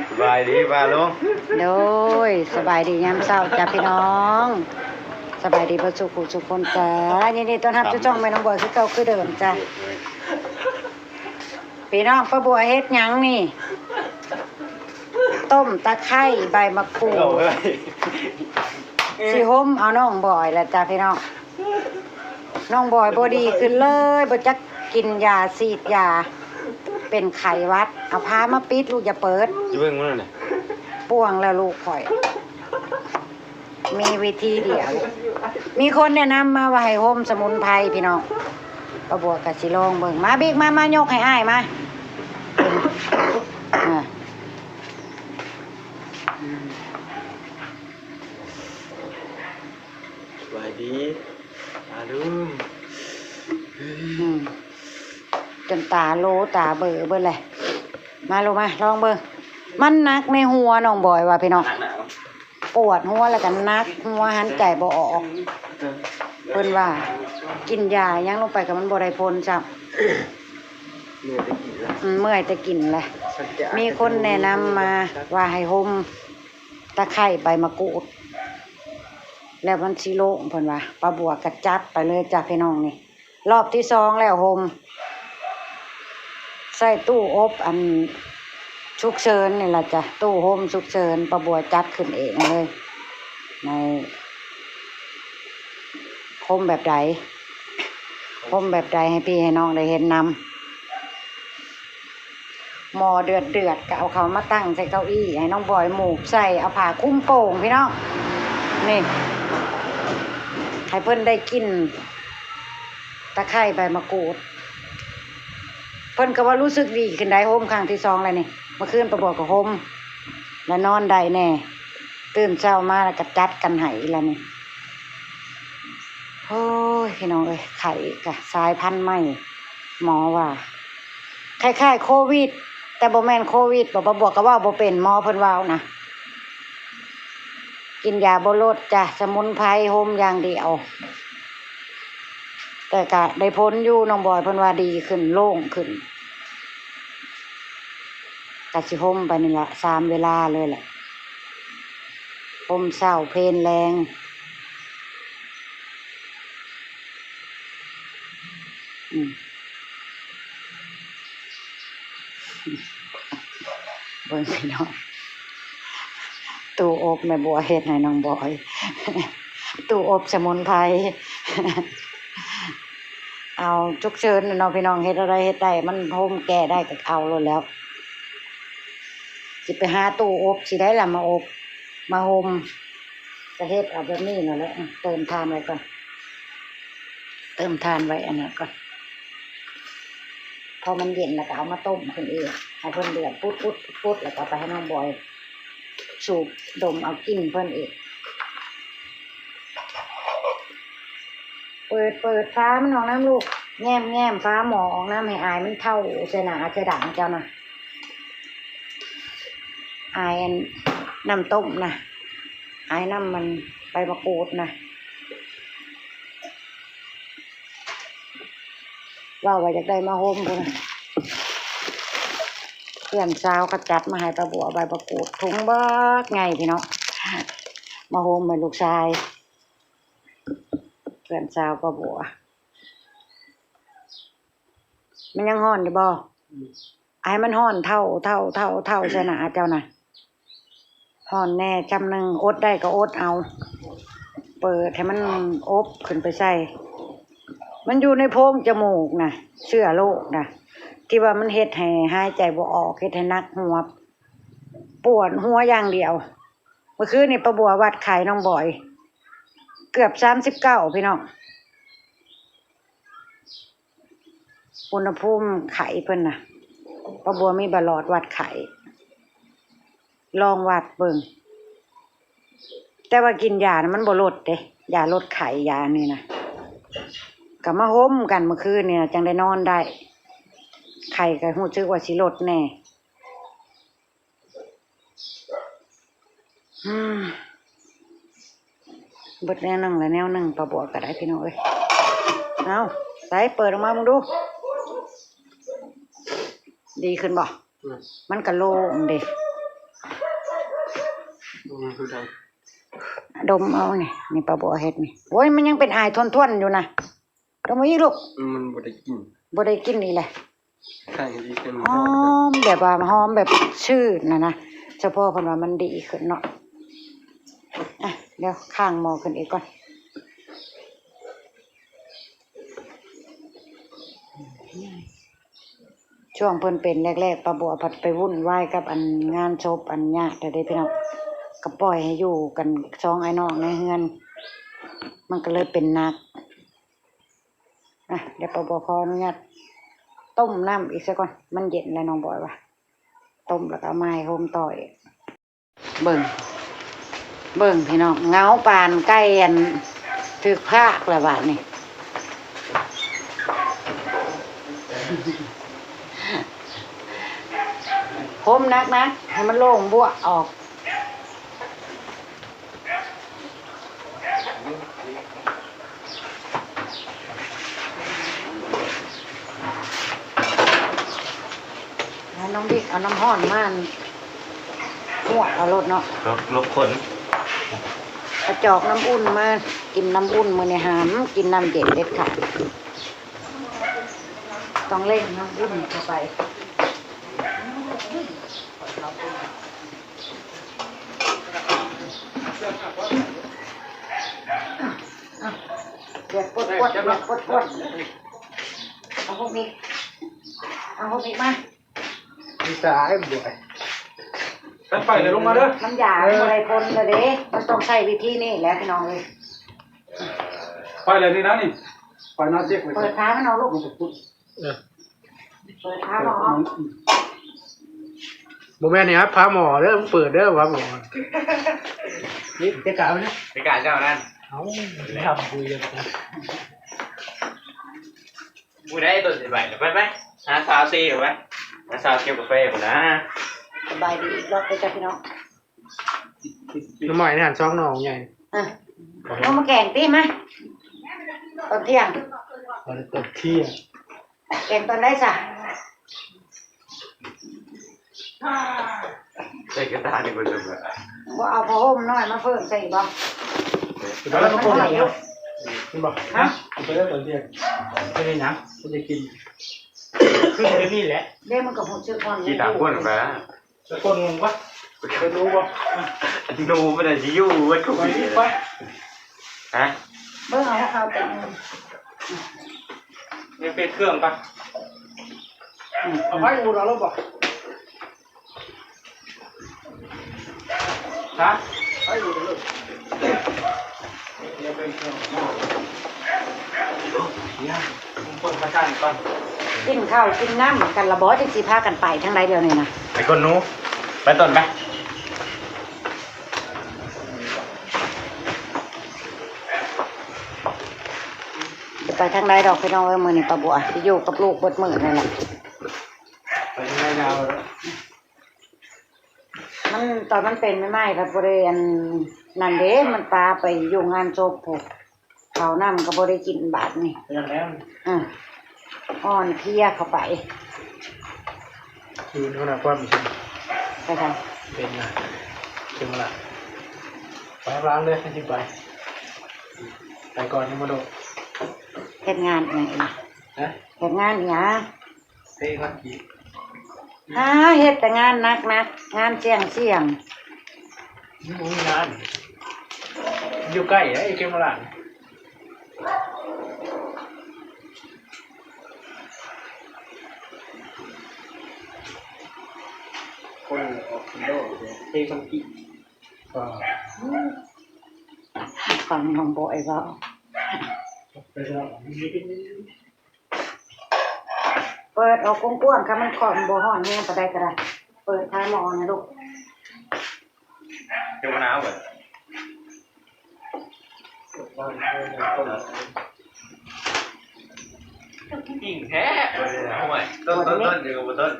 ສະບາຍດີປ້າລຸງ. ໂດຍ ສະບາຍດີຍາມເຊົ້າຈ້າພີ່ນ້ອງ, ສະບາຍດີເບິດສູ່ຜູ້ສູ່ຄົນຈ້າ. ຍິນດີຕ້ອນຮັບສູ່ຊ່ອງແມ່ນ້ອງບອຍຄືເກົ່າຄືເດີມຈ້າ. ພີ່ນ້ອງ ປ້າບົວເຮັດຫຍັງນີ້? ຕົ້ມຕະໄຄ ໃບມະກູດ ຊິໂຮມເອົານ້ອງບອຍລະຈ້າພີ່ນ້ອງ. ນ້ອງບອຍບໍ່ດີຂຶ້ນເລີຍ, ບໍ່ຈັກກິນຢາ ສີດຢາ ເປັນໄຂ້ຫວັດ. ເອົາຜ້າມາປິດລູກ, ຢ່າເປີດ. ຊິເບິ່ງມັນນະ ປ່ວງແລ້ວລູກຂ້ອຍ. ມີວິທີດຽວ, ມີຄົນແນະນຳມາວ່າໃຫ້ໂຮມສະໝຸນໄພພີ່ນ້ອງ. ປ້າບົວກະຊິລອງເບິ່ງ. ມາບິກ ມາ ມາຍົກໃຫ້ອ້າຍມາ. ອ່າ ສະບາຍດີປ້າລຸງ. ອືມ ຈົນຕາໂຫຼຕາເບີເບິດແຫຼະ. ມາລູກມາ ລອງເບິ່ງ. ມັນໜັກໃນຫົວນ້ອງບອຍວ່າພີ່ນ້ອງ, ປວດຫົວແລ້ວກໍໜັກຫົວ, ຫັນໃຈບໍ່ອອກ. ເພິ່ນວ່າກິນຢາຫຍັງລົງໄປກໍມັນບໍ່ໄດ້ຜົນຊ້ຳ. ເມື່ອຍແຕ່ກິນລະ ອືມ ເມື່ອຍແຕ່ກິນລະ. ມີຄົນແນະນຳມາວ່າໃຫ້ໂຮມຕະໄຄ ໃບມະກູດ ແລ້ວມັນຊິໂລ່ງ ເພິ່ນວ່າ. ປ້າບົວກໍຈັດໄປເລີຍຈ້າພີ່ນ້ອງ. ນີ້ລອບທີສອງແລ້ວໂຮມ. ໃສ່ຕູ້ອົບອັນສຸກເສີນນີ້ລະຈ້າ, ຕູ້ໂຮມສຸກເສີນ. ປ້າບົວຈັດຂຶ້ນເອງເລີຍ. ໃນ ໂຮມແບບໃດ ໂຮມແບບໃດໃຫ້ພີ່ໃຫ້ນ້ອງໄດ້ເຫັນນຳ. ໝໍ້ເດືອດໆ ກໍເອົາເຂົ້າມາຕັ້ງໃສ່ເກົ້າອີ້ ໃຫ້ນ້ອງບອຍໝູບໃສ່, ເອົາຜ້າຄຸມໂປ່ງພີ່ນ້ອງ. ນີ້ ໃຫ້ເພິ່ນໄດ້ກິ່ນຕະໄຄ ໃບມະກູດ. ເພິ່ນກໍວ່າຮູ້ສຶກດີຂຶ້ນໄດ໋, ໂຮມຄັ້ງທີສອງແລ້ວນີ້. ເມື່ອຄືນປ້າບົວກໍໂຮມ ແລ້ວນອນໄດ້ແດ່, ຕື່ນເຊົ້າມາແລ້ວກໍຈັດກັນໃຫ້ອີກແລ້ວນີ້. ໂອ້ຍ ພີ່ນ້ອງເອີຍ, ໄຂ້ກະສາຍພັນໃໝ່. ໝໍວ່າຄ້າຍໆໂຄວິດ, ແຕ່ບໍ່ແມ່ນໂຄວິດ. ບອກ ປ້າບົວກໍເວົ້າບໍ່ເປັນ, ໝໍເພິ່ນເວົ້ານະ. ກິນຢາບໍ່ລົດຈ້າ, ສະໝຸນໄພໂຮມຢ່າງດຽວ. ແຕ່ກະໄດ້ຜົນຢູ່, ນ້ອງບອຍເພິ່ນວ່າດີຂຶ້ນ, ໂລ່ງຂຶ້ນ. ກະຊິໂຮມໄປນີ້ລະ ສາມເວລາເລີຍແຫຼະ, ໂຮມເຊົ້າ ເພນ ແລງ. ອືມ ເບິ່ງພີ່ນ້ອງ, ຕູ້ອົບແມ່ບົວເຮັດໃຫ້ນ້ອງບອຍ, ຕູ້ອົບສະໝຸນໄພ. ເອົາສຸກເສີນເນາະພີ່ນ້ອງ, ເຮັດແນວໃດເຮັດໄດ້, ມັນໂຮມແກ້ໄດ້ກໍເອົາໂລດແລ້ວ. ຊິໄປຫາຕູ້ອົບຊິໄດ້ລະມາອົບມາໂຮມ, ກໍເຮັດເອົາແບບນີ້ນັ້ນແຫຼະ. ເຕີມຖ່ານໄວ້ກ່ອນ, ເຕີມຖ່ານໄວ້ອັນນັ້ນກ່ອນ. ພໍມັນເຢັນແລ້ວກໍເອົາມາຕົ້ມຂຶ້ນອີກ, ໃຫ້ເພິ່ນເດືອດປຸດໆໆ ແລ້ວກໍເອົາໄປໃຫ້ນ້ອງບອຍສູບດົມເອົາກິ່ນເພິ່ນອີກ. ເປີດ ເປີດຝາມັນອອກນຳລູກ, ແຍ້ມ ແຍ້ມຝາໝໍ້ອອກນຳ ໃຫ້ອາຍມັນເທົາໃສ່ໜ້າໃສ່ດ່າງເຈົ້ານະ, ອາຍອັນນ້ຳຕົ້ມນະ, ອາຍນ້ຳມັນໃບມະກູດນະ. ເວົ້າວ່າຢາກໄດ້ມາໂຮມພຸ້ນນະ, ເພື່ອນສາວເຂົາຈັດມາໃຫ້ ປ້າບົວ ໃບມະກູດ ຖົງບັກໃຫຍ່ພີ່ນ້ອງ, ມາໂຮມໃຫ້ລູກຊາຍ. ເພື່ອນສາວປ້າບົວ, ມັນຍັງຮ້ອນຢູ່ບໍ່? ອືມ ໃຫ້ມັນຮ້ອນເທົາ ເທົາ ເທົາ ເທົາໃສ່ໜ້າເຈົ້ານະ. ຮ້ອນແດ່ຈຳໜຶ່ງ, ອົດໄດ້ກໍອົດເອົາ. ເປີດໃຫ້ມັນອົບຂຶ້ນໄປໃສ່. ມັນຢູ່ໃນໂພງຈະມູກນະ, ເຊື້ອໂລກນະ, ທີ່ວ່າມັນເຮັດໃຫ້ຫາຍໃຈບໍ່ອອກ, ເຮັດໃຫ້ໜັກຫົວ, ປວດຫົວຢ່າງດຽວ. ເມື່ອຄືນນີ້ປ້າບົວວັດໄຂ້ນ້ອງບອຍ ເກືອບສາມສິບເກົ້າ ພີ່ນ້ອງ, ອຸນຫະພູມໄຂ້ເພິ່ນນະ. ປ້າບົວມີປະຫຼອດວັດໄຂ້, ລອງວັດເບິ່ງ. ແຕ່ວ່າກິນຢານະມັນບໍ່ລົດເດ້, ຢາລົດໄຂ້ ຢາອັນນີ້ນະ. ກໍມາໂຮມກັນເມື່ອຄືນນີ້ນະ ຈັ່ງໄດ້ນອນໄດ້, ໄຂ້ກໍຮູ້ສຶກວ່າຊິລົດແດ່. ອືມ ເບິດແນວໜຶ່ງແລ້ວແນວໜຶ່ງ ປ້າບົວກໍໄດ້ ພີ່ນ້ອງເອີຍ. ເອົາ ໃສ່ເປີດອອກມາເບິ່ງດູ ດີຂຶ້ນບໍ່? ອືມ ມັນກໍໂລ່ງເດ້. ອືມ ຄືກັນ ດົມເອົານີ້ ນີ້ປາບົວເຮັດນີ້. ໂອ້ຍ ມັນຍັງເປັນອາຍທວນໆຢູ່ນະ. ດມອີກລູກ. ມັນບໍ່ໄດ້ກິນ ບໍ່ໄດ້ກິນອີກແຫຼະ. ຄ້າຍດີຂຶ້ນ ຫອມ ແບບວ່າຫອມແບບຊື່ນນະນະ ສະເພາະເພິ່ນວ່າມັນດີຂຶ້ນເນາະ. ອ່ະ ດຽວຄ້າງໝໍ້ຂຶ້ນອີກກ່ອນ. ຊ່ວງເພິ່ນເປັນແລກໆ ປາບົວພັດໄປວຸ່ນວາຍກັບອັນງານສົບອັນຍາດເດ້ພີ່ນ້ອງ. ກໍປ່ອຍໃຫ້ຢູ່ກັນສອງອ້າຍນ້ອງໃນເຮືອນ ມັນກໍເລີຍເປັນໜັກ. ອ່ະ ດຽວປາບົວຂໍອະນຸຍາດຕົ້ມນ້ຳອີກຊະກ່ອນ ມັນເຢັນແລ້ວ ນ້ອງບອຍວ່າ ຕົ້ມແລ້ວກໍເອົາມາໃຫ້ໂຮມຕໍ່ອີກ. ເບິ່ງ ເບິ່ງພີ່ນ້ອງ ເຫງົາປານໄກ່ອັນຖືກພາກແລ້ວບາດນີ້. ໂຮມໜັກໆ ໃຫ້ມັນໂລ່ງບົວອອກ. ໃຫ້ນ້ອງບິກເອົານ້ຳຮ້ອນມາຫວດເອົາໂລດເນາະ ລົບ ລົບຄົນ ກະຈອກນ້ຳອຸ່ນມາ ກິນນ້ຳອຸ່ນ ມື້ນີ້ຫ້າມກິນນ້ຳເຢັນເດັດຂາດ ຕ້ອງເລັ່ງນ້ຳອຸ່ນເຂົ້າໄປ. ເດືອດປົດໆ ເດືອດປົດໆ ເອົາພວກນີ້ ເອົາພວກນີ້ມາ ມີສາຍບໍ່ ຖ້າໄປແລ້ວລົງມາເດີ ນ້ຳຢາມັນບໍ່ໄດ້ຜົນແລ້ວເດ້ ມັນຕ້ອງໃຊ້ວິທີນີ້ແຫຼະພີ່ນ້ອງເອີຍ. ໄປແລ້ວນີ້ນະນີ້ ໄປໜ້າເຈັກເລີຍ ເປີດຝາມັນອອກລູກ ເອີ. ເປີດຝາໝໍ້ ບໍ່ແມ່ນນີ້ ຝາໝໍ້ເດີ ເປີດເດີ ຝາໝໍ້ ນີ້ເຕະກາໄວ້ນະ ເຕະກາເຈົ້ານັ້ນ ເອົ້າ ທຳຄຸຍກັນ ຜູ້ໃດຕົວຊິໄປ ໄປ ໄປ ຫາສາວຊີໄປ ຫາສາວກິນກາແຟພຸ້ນນະ. ສະບາຍດີອີກຮອບເດີຈ້າພີ່ນ້ອງ. ໜໍ່ໄມ້ໃນຫັ້ນສອງໜໍ່ໃຫຍ່ ເອົາມາແກງຕິ ມາ ຕອນທ່ຽງ ຕອນທ່ຽງ ແກງຕອນໃດຊະ? ໃສ່ກະດານນີ້ເບິ່ງເບິ່ງ ບໍ່ເອົາຜ້າຫົ່ມນ້ອຍມາເພີ່ມໃສ່ອີກບໍ່? ເອົາແລ້ວ ມັນໜ້ອຍຢູ່ ເຫັນບໍ່? ຮະ? ເອົາໄປແລ້ວຕອນທ່ຽງ ເປັນຫຍັງ? ບໍ່ໄດ້ກິນ ຄືດຽວນີ້ແຫຼະ ເດ້ ມັນກໍຮູ້ສຶກຮ້ອນ ກິນຕາມຄົນໄປ ແລ້ວຄົນງງປະ? ເປັນໜູບໍ່? ໜູມັນຊິຢູ່ເບິດທຸກປີ ໄປ ຮະ? ເບິ່ງເອົາເຂົ້າເຕັມ ຍັງເປັນເຄື່ອງປະ? ເອົາໄປອູດເອົາລົດບໍ່? ຮະ? ໄປອູດເອົາລົດ. ກິນເຂົ້າກິນນ້ຳກັນລະບໍ່ ຈັ່ງຊິພາກັນໄປທາງໃດດຽວນີ້ນະ? ໄປກົນໜູ ໄປຕົ້ນໄປ ໄປທາງໃດດອກພີ່ນ້ອງເອີຍ. ມື້ນີ້ປ້າບົວຊິຢູ່ກັບລູກເບິດມື້ນັ້ນແຫຼະ ໄປທາງໃດດາວ. ມັນ ຕອນມັນເປັນໃໝ່ໆ ພັດບໍ່ໄດ້ອັນນັ້ນເດ້ ມັນປາໄປຢູ່ງານສົບພຸ້ນ ເຂົ້ານ້ຳກໍບໍ່ໄດ້ກິນບາດນີ້ ເປັນຫຍັງແລ້ວ ອາ ອ່ອນເພຍເຂົ້າໄປ ຢູ່ໃນຫົວໜ້າຄວາມ ໄປທາງ ເປັນນະ ເປັນລະ ໄປທາງຫຼັງເດີ ຊິໄປ ໄປກ່ອນຍັງບໍ່ໂດດ ເຮັດງານອີຫຍັງ ຮະ ເຮັດງານອີຫຍັງ? ເພງກັນກີ ຫາເຮັດແຕ່ງານໜັກໆ ງານສ່ຽງໆ ມັນບໍ່ມີງານ ຢູ່ໃກ້ເດ້ ຢູ່ເຂມມະລາດ ຄົນອອກໂລກເດ້ ເພງກັນກີ ກໍ ຟັງນ້ອງບອຍເວົ້າ ເປີດອອກກວ້າງໆ ຄັນມັນຮ້ອນ ບໍ່ຮ້ອນແຮງປານໃດກໍໄດ້ ເປີດຝາໝໍ້ນະລູກ ເຈົ້າໜາວເວີ້ຍ ຈິງແທ້ ໂອ້ຍ ຕົ້ນໆ ຢູ່ບໍ່ຕົ້ນ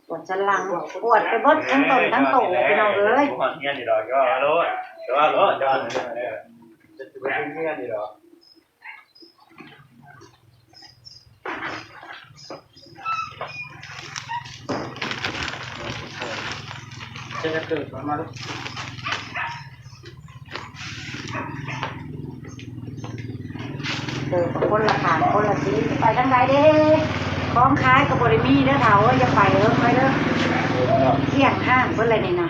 ປວດສັນຫຼັງ ປວດໄປເບິດທັງຕົນທັງໂຕ ພີ່ນ້ອງເອີຍ ບໍ່ຮອດເຮືອນຢູ່ດອກ ເຈົ້າວ່າໂລດ ເຈົ້າວ່າໂລດ ເຈົ້າວ່າເຮືອນຢູ່ດອກ. ເຈົ້າເກີດມາລູກ ເອີ ຄົນລະຂ້າງຄົນລະຊີ ໄປທາງໃດເດ້? ຂອງຂາຍກໍບໍ່ໄດ້ມີເດີເຖົ້າເອີຍ ຢ່າໄປເອີຍ ໄປເດີ ກ້ຽງຫ້າງເບິດແລ້ວນີ້ນະ.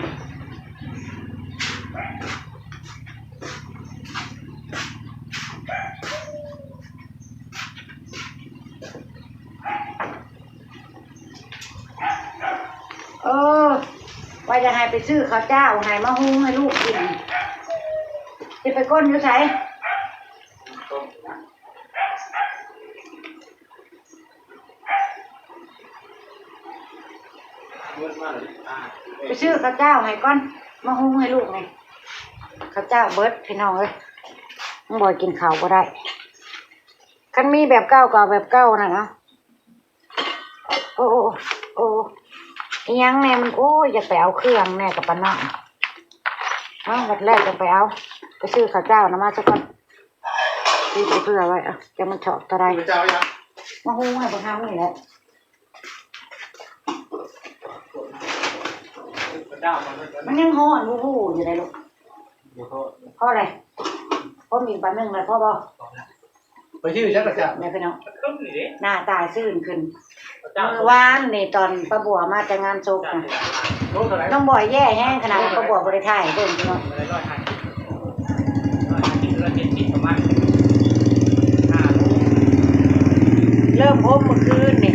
ເອີ ວ່າຢາກໃຫ້ໄປຊື້ເຂົ້າຈ້າວໃຫ້ມາຫຸງໃຫ້ລູກກິນ ຊິໄປກົ້ນຢູ່ໃສ? ໄປຊື້ເຂົ້າຈ້າວໃຫ້ກ່ອນ ມາຫຸງໃຫ້ລູກນີ້ ເຂົ້າຈ້າວເບິດພີ່ນ້ອງເອີຍ ມັນບໍ່ກິນເຂົ້າບໍ່ໄດ້. ຄັນມີແບບເກົ່າກໍເອົາແບບເກົ່ານັ້ນເນາະ. ໂອ້ ໂອ້ ອີ່ຫຍັງແດ່ມັນ ໂອ້ຍ ຢາກໄປເອົາເຄື່ອງແດ່ກັບປານນັ້ນ. ເອົາ ບັດແລ້ວຈັ່ງໄປເອົາ ໄປຊື້ເຂົ້າຈ້າວນຳມາຊະກ່ອນ ຕິດໄວ້ເພື່ອໄວ້ ເອົາ ຈັກມັນຊອກເທົ່າໃດ ມາຫຸງໃຫ້ບັກເຮົານີ້ແຫຼະ. ມັນຍັງຮ້ອນຫູໆຢູ່ໄດ໋ລູກ. ພໍແລ້ວ ພໍມີບາດໜຶ່ງແລ້ວ ພໍບໍ່? ໄປຊື່ຈັກກະຈາກ ແມ່ພີ່ນ້ອງ ໜ້າຕາຊື່ນຂຶ້ນ. ມື້ວານນີ້ຕອນປ້າບົວມາແຕ່ງານສົບນະ ນ້ອງບອຍແຍ່ແຮງຂະໜາດ ປ້າບົວບໍ່ໄດ້ຖ່າຍໃຫ້ເບິ່ງພີ່ນ້ອງ. ເລີ່ມຫົ່ມມື້ຄືນນີ້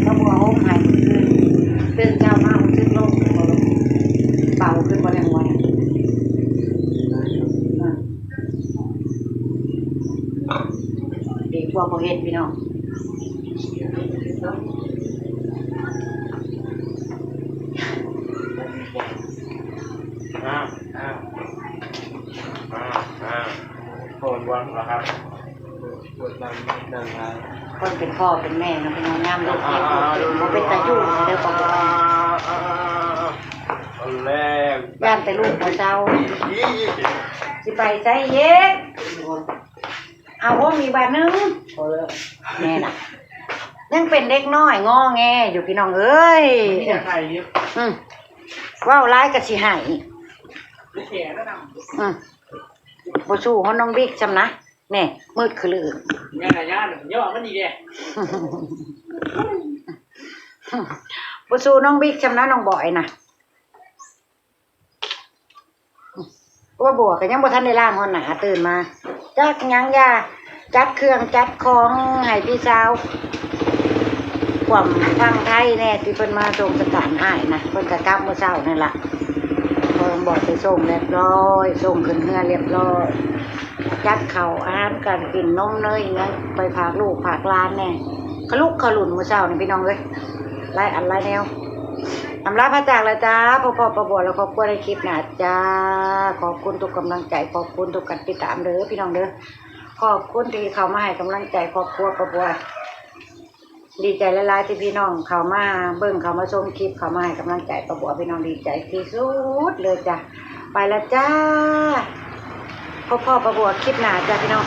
ປ້າບົວຫົ່ມໃຫ້ມື້ຄືນ ຕື່ນເຊົ້າມາຮູ້ສຶກໂລ່ງຂຶ້ນບໍ່ລູກ? ເບົາຂຶ້ນບໍ່ແລ້ວຫົວນະ? ອາ ດີກວ່າບໍ່ເຮັດພີ່ນ້ອງ. ຄົນເປັນພໍ່ເປັນແມ່ເນາະພີ່ນ້ອງ ຍາມລູກເຈັບລູກເປັນ ບໍ່ເປັນຕາຢູ່ເດີພໍ່. ຢ້ານແຕ່ລູກບໍ່ເຊົາ ຊິໄປໃສອີກ? ເອົາ ໂອ້ ມີບາດໜຶ່ງ ພໍແລ້ວ ແມ່ນະ ຍັງເປັນເດັກນ້ອຍງໍແງຢູ່ພີ່ນ້ອງເອີຍ. ອືມ ເວົ້າຫຼາຍກໍຊິໄຫ້ ອືມ ບໍ່ສູ້ຮອດນ້ອງບິກຊ້ຳນະ. ແນ່ ມືດຂະລື ຍ່ານະ ຍ່ານະ ຍ່ອມັນອີກແດ່ ບໍ່ສູ້ນ້ອງບິກຊ້ຳນະ ນ້ອງບອຍນະ. ໂອ້ຍ ບົວກໍຍັງບໍ່ທັນໄດ້ລ້າງຮອດໜ້າ ຕື່ນມາຈັກຫຍັງຢາ ຈັດເຄື່ອງຈັດຂອງໃຫ້ພີ່ສາວ ຄວາມຝັ່ງໄທແດ່ ທີ່ເພິ່ນມາສົ່ງສະການອ້າຍນະ ເພິ່ນກໍກັບມື້ເຊົ້ານີ້ລະ ເພິ່ນບອກໄປສົ່ງລຽບຮ້ອຍ ສົ່ງຂຶ້ນເຮືອລຽບຮ້ອຍ ຈັດເຂົ້າອາຫານການກິນ ນົມເນີຍອີ່ຫຍັງ ໄປຝາກລູກຝາກຫຼານແດ່ ຂະລຸກຂະຫຼຸນມື້ເຊົ້ານີ້ພີ່ນ້ອງເອີຍ ຫຼາຍອັນຫຼາຍແນວ. ອຳລາພາຈາກແລ້ວຈ້າ ພໍພໍປ້າບົວ ແລະ ຄອບຄົວໃນຄລິບໜ້າຈ້າ. ຂອບຄຸນທຸກກຳລັງໃຈ ຂອບຄຸນທຸກການຕິດຕາມເດີພີ່ນ້ອງເດີ ຂອບຄຸນທີ່ເຂົ້າມາໃຫ້ກຳລັງໃຈຄອບຄົວປ້າບົວ. ດີໃຈຫຼາຍໆ ທີ່ພີ່ນ້ອງເຂົ້າມາເບິ່ງ ເຂົ້າມາຊົມຄລິບ ເຂົ້າມາໃຫ້ກຳລັງໃຈປ້າບົວ ພີ່ນ້ອງ ດີໃຈທີ່ສຸດເລີຍຈ້າ. ໄປແລ້ວຈ້າ ພໍພໍປ້າບົວຄລິບໜ້າຈ້າພີ່ນ້ອງ.